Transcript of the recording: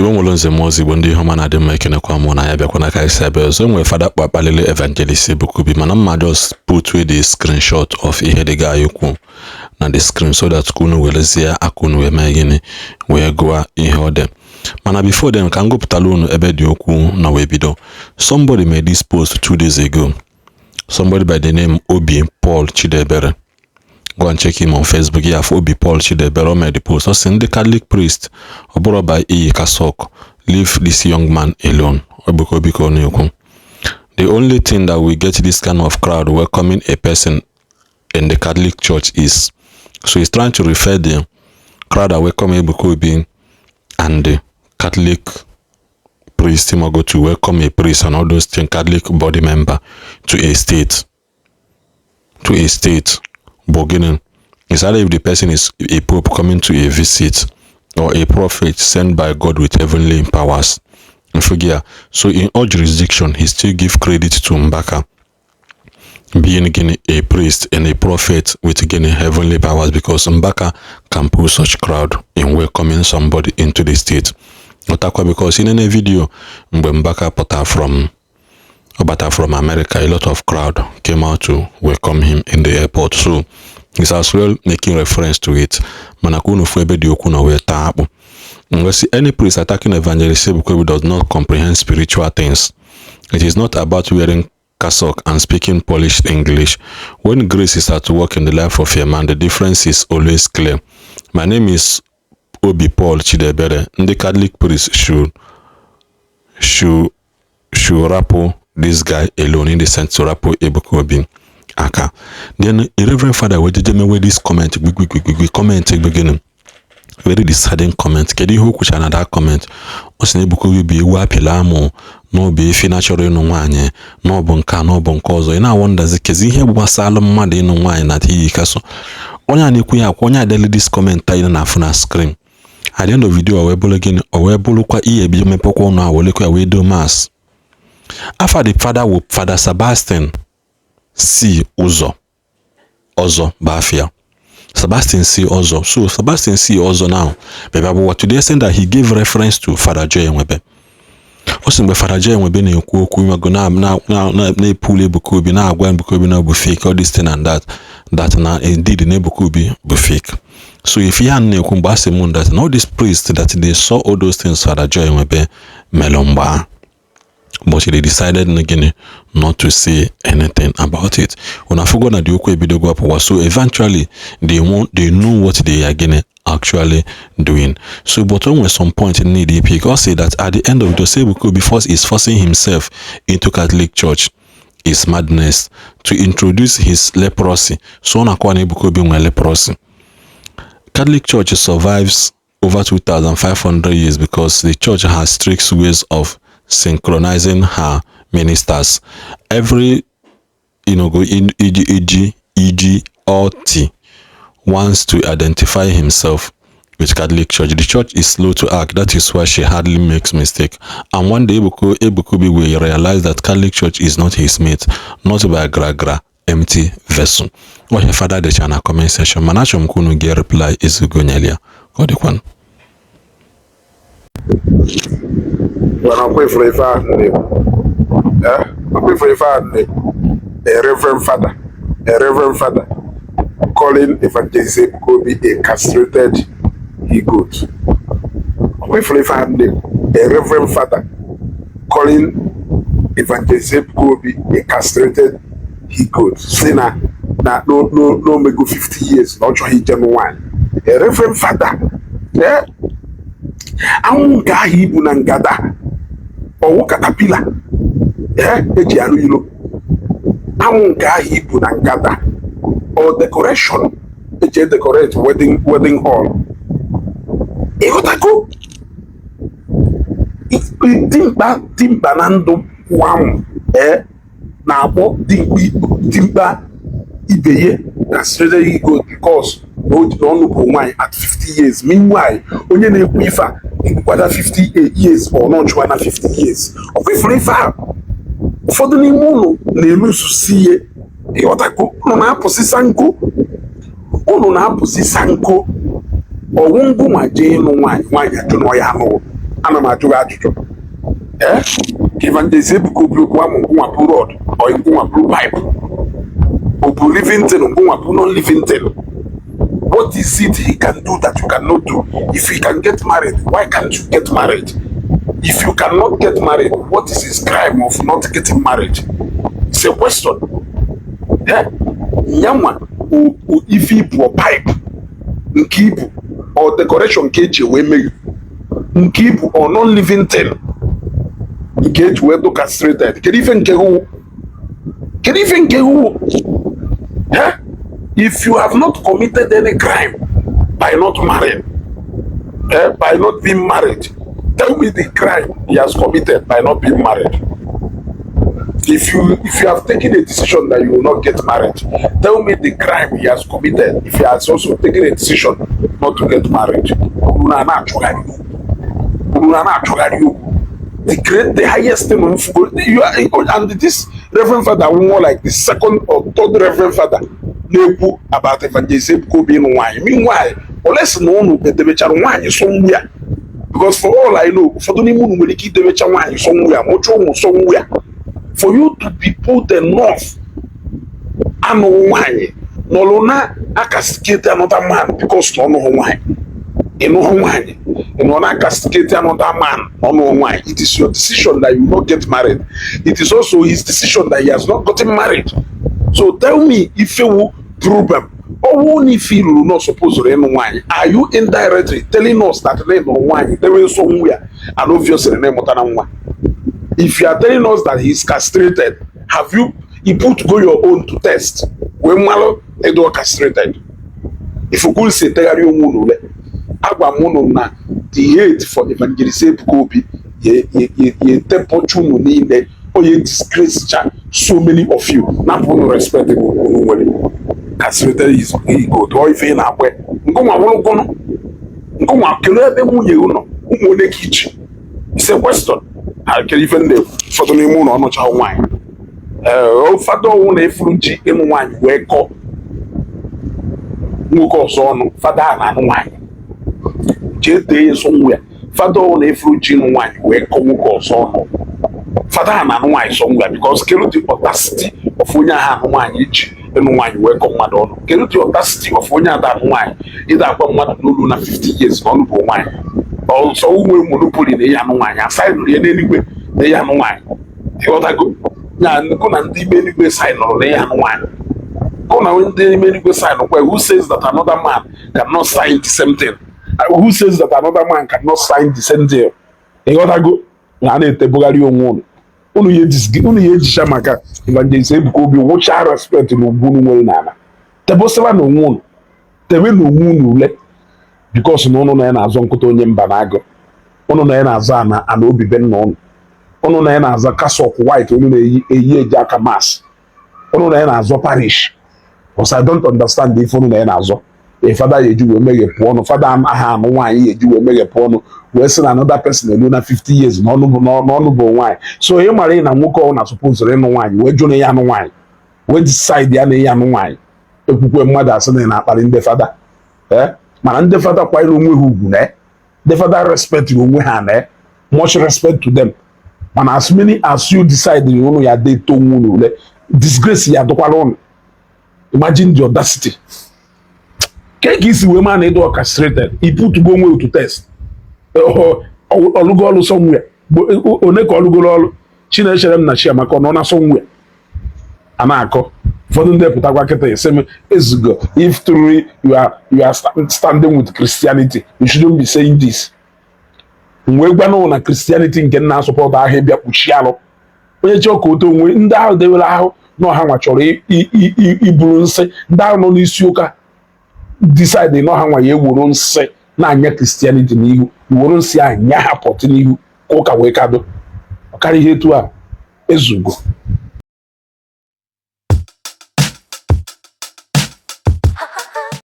Igbo nwere nze mmụọ. Igbo ndị ihe ọma na-adị mma, ekenekwa mụ na ya bịakwa n'aka isi abịa ọzọ. Enwere fada kpalili Evangelist Ebuka Obi, mana mma just put the screenshot of ihe dị ga ekwu na the screen so that unu werezie aka unu wee mee gịnị, wee gụọ ihe ọ dị. Mana before then, ka m gụpụtala unu ebe dị okwu na wee bido. Somebody made this post 2 days ago, somebody by the name Obi Paul Chidebere. Go and check him on Facebook. Ya for Obi Paul Chidebere, o made the post. Ọ sị ndị Catholic priest, ọ bụrụ by iyi cassock, leave this young man alone. Ebuka Obi ka ọ na-ekwu. The only thing that will get this kind of crowd welcoming a person in the Catholic Church is, so he's trying to refer the crowd that welcome Ebuka Obi and the Catholic priest go to welcome a priest and all those things, Catholic body member to a state. But gịnị? It's either if the person is a pope coming to a visit or a prophet sent by God with heavenly powers. Forget. So in all jurisdiction, he still give credit to Mbaka being, gịnị, a priest and a prophet with, gịnị, heavenly powers, because Mbaka can pull such crowd in welcoming somebody into the state. Otakwa, because in any video mgbe Mbaka pụta from ọ from America, a lot of crowd came out to welcome him in the airport. So he's as well making reference to it. Mana ka unu fụ ebe dị okwu na wee taa akpụ. Ngosi any priest attacking Evangelist Ebuka Obi does not comprehend spiritual things. It is not about wearing cassock and speaking polished English. When grace is at work in the life of a man, the difference is always clear. My name is Obi Paul Chidebere. Ndị Catholic priest should rapụ this guy alone, in the sense to rapụ Ebuka Obi aka. Then a reverend father wee jeje mewe this comment gbigbigbigbi comment gịnị, very deciding comment. Kedu ihe o kwuchara na that comment? Ọ sị na Ebuka Obi bụ ewu apịla amụ, na ọ bụ efi na-achọrọ ịnụ nwaanyị, na ọ bụ nke a, na ọ bụ nke ọzọ. Ị na-awọndazi kezi ihe gbasalụ mmadụ ịnụ nwaanyị na iyi kasọ onye a na-ekwu ya akwa onye adeli this comment anyị na-afụ na screen. At the end of video, o wee bụrụ gịnị? O wee bụrụkwa ihe ebido mepekwa ọnụ a welekwa ya wee doo mass. Afa the father wụ Father Sebastian C Ụzọ Ọzọ bụ afịa Sebastian C Ọzọ. So Sebastian C Ọzọ now bịa bụ to the extent that he gave reference to Father Joe Enwebe. Ọ sị mgbe Father Joe Enwebe na-ekwu okwu imego na-epulu Ebuka Obi, na-agwa Ebuka Obi na ọ bụ fake, all this thing and that, that na indeed na Ebuka Obi bụ fake. So if ihe a na-ekwu mgbe a sị m that na all these priests, that they saw all those things Father Joe Enwebe mere mgbe ahụ, but they decided, gịnị, not to say anything about it. Una afụgo na the okwu ebidogo apụwa. So eventually they want, they know what they are, gịnị, actually doing. So but o nwere some point need pick. Ọ say that at the end of the day, Ebuka Obi first is forcing himself into Catholic Church is madness to introduce his leprosy. So ọ na-akọwa na Ebuka Obi nwere leprosy. Catholic Church survives over 2,500 years because the church has strict ways of synchronizing her ministers. Every go in E.g. E.g. E.g. or T wants to identify himself with Catholic Church. The church is slow to act. That is why she hardly makes mistake. And one day Ebuka Obi will realize that Catholic Church is not his mate, not by gra gra empty vessel. Ọ fada dịcha na comment section, mana achọrọ m ka unu get reply ezigbo nyere ya ka ọ dịkwanụ. Mana ọkwa ifuru ife ahụ na-ekwu, eh? Ọkwa ifuru ife ahụ na-ekwu, a reverend father calling Evangelist Ebuka Obi a castrated he goat. Ọkwa ifuru ife ahụ na-ekwu, a reverend father calling Evangelist Ebuka Obi a castrated he goat, si na n'omego 50 years na ọ chọghị ije nụ nwaanyị. A reverend father, eh? Anwụ nke ahụ ibu na ngada ọwụ caterpillar, ee, eji arụ ilo. Anwụ nke ahụ ibu na ngada ọ decoration eji decorate wedding hall. Ịghọtago? Dimkpa dimkpa na ndụ kwụ anwụ, ee, na-akpọ dimkpa dimkpa ibe ya castrated he goat because na o ji na ọnụ bụ nwaanyị at 50 years. Meanwhile, onye na-ekwu ife a ekwukwada 58 years ọ nọchụwa na 50 years. Ọkwa ifuru ife a ụfọdụ n'ime ụnụ na-eluzusi ihe. Ịghọtago? Ụnụ na-apụsịsa nkụ, ụnụ na-apụsịsa nkụ ọwụ ngụ ma jee ịnụ nwaanyị, nwaanyị ajụ na ọ ya anụghị. Ana m ajụ gị ajụjụ. Ee, ka Evangelist Ebuka Obi okwu amụ ngụnwa bụ rod or ngụnwa bụ pipe, ọ bụ living thing, ngụnwa bụ non living thing. What is it he can do that you cannot do? If he can get married, why can't you get married? If you cannot get married, what is his crime of not getting married? It's a question. Eh, nyanwa ife ibu pipe nke ibu or decoration nke eji wee meghe nke ibu or non-living thing nke eji wee do castrated. Kedu ife nke wụ? Kedu ife nke wụ? Eh? If you have not committed any crime by not marrying, eh, by not being married, tell me the crime he has committed by not being married. If you have taken a decision that you will not get married, tell me the crime he has committed if he has also taken a decision not to get married. Unu na na-achọgharị okwu, unu na na-achọgharị okwu. The great, the highest thing you are, and this Reverend Father, more like the second or third Reverend Father na-ekwu about Evangelist Ebuka Obi ịnụ nwaanyị. Meanwhile, olesi na unu edebechara nwaanyị somewhere, because for all I know, ụfọdụ n'ime unu nwere ike idebecha nwaanyị somewhere, mụcha ụmụ somewhere. For you to be bold enough anụghị nwaanyị, nọrọ na a-castigate another man because na ọnụghị nwaanyị, ịnụghị nwaanyị, ị nọ na castigate another man na ọnụghị nwaanyị. It is your decision that you will not get married. It is also his decision that he has not gotten married. So tell me ifewu problem. Ọwụ na ife iruru not supposed ịnụ nwaanyị, are you indirectly telling us that na ịnụrụ nwaanyị dewe somewhere and obviously na ịmụtara nwa? If you are telling us that he is castrated, have you, you put go your own to test wee mmalụ ịdụ castrated? Ifukwu si etegharị onwe unu ule. Agwa m unu na the hate for Evangelist Ebuka Obi ye tepọcha unu niile, onye disgrace cha so many of you, napụ unu respect unu nwere. Castrated is ego tụọ ife ị na-akwe ngụnwa wụrụgụnụ ngụnwa. Kedu ebe nwunye ụnọ, ụmụ ole ka ichi? It's a question. Kedu ife ndị ụfọdụ n'ime ụlọ ọnụcha nwaanyị? Ee, ụfọdụ ọnwụ na efuru ji ịnụ nwaanyị wee kọọ nwoke ọzọ ọnụ. Fada a na-anụ nwaanyị, jee tee ya so nwa ya. Fada ọnwụ na efuru ji ịnụ nwaanyị wee kọọ nwoke ọzọ ọnụ, fada a na-anụ nwaanyị sọ nwa ya, because kedu the audacity of onye ahụ anụ nwaanyị iji ịnụ nwaanyị wee kọọ mmadụ ọnụ? Kedu the audacity of onye ada anụ nwaanyị ịda agwa mmadụ n'olu na 50 years na ọnụ bụ nwaanyị ọzọ nwee monopoly na ihe anụ nwaanyị asaịnụrụ ya n'eluigwe na ihe anụ nwaanyị? Ịghọtago ya? Nkụ na ndị ime eluigwe saịnụrụ na ihe anụ nwaanyị, kụ na ndị ime eluigwe saịnụ kwa. Who says that another man cannot sign the same thing? Who says that another man cannot sign the same deal? Ịghọtago na a na-etebugharị onwe unu. Unu ya ejicha maka Evangelist Ebuka Obi wụchaa respect na ugwu unu nwere n'ala. Tebụsịwa na onwe unu, tebe na onwe unu ule, because na ụnụ na ya na-azọ nkụta onye mba na agụ, ụnụ na ya na-azọ ana ana obibe nna ụnụ, ụnụ na ya na-azọ cassock white ụnụ na-eyi eyi eji aka mass, ụnụ na ya na-azọ parish. Because I don't understand ife ụnụ na ya na-azọ. A fada ya eji wee meghepụ ọnụ, fada aha anụ nwaanyị ya eji wee meghepụ ọnụ wee sị na another person elu na 50 years na ọnụ bụ nwaanyị. So ị mara na nwoke ọ na suppose ịnụ nwaanyị wee jụ na ya anụ nwaanyị, wee decide ya na ya anụ nwaanyị. Ekwukwe mmadụ asị na ị na-akparị ndị fada. Ee, mana ndị fada kwanyere onwe ha ugwu, na ndị fada respect onwe ha, na much respect to them. Mana as many as you decide na unu ya dị eto onwe unu ule, disgrace ya dụkwara unu. Imagine the audacity. Ke ka isi wee maa na ịdụ castrated? I put go onwe to test. Ọlụgo ọlụ somewhere, one ka ọlụgoro ọlụ chinechere m na Chiamaka ọ nọ na somewhere a na-akọ. Ụfọdụ ndị pụtakwa kịta esi m ezugo. If truly you are standing with Christianity, you shouldn't be saying this. Wee gwanụ na Christianity nke nna asọpọtụ ahụ ịbịa kpuchie alụ onye chọọ ka o too onwe. Ndị ahụ dewere ahụ na ọha nwa chọrọ iburu nsị, ndị ahụ nọ n'isi ụka decide na ọha nwa ya ewuru nsị na-anya Christianity n'ihu, iwuru nsị ahụ nya ha pọtụ n'ihu ka ụka wee kado ọkarịa ihe etu a. Ezugo.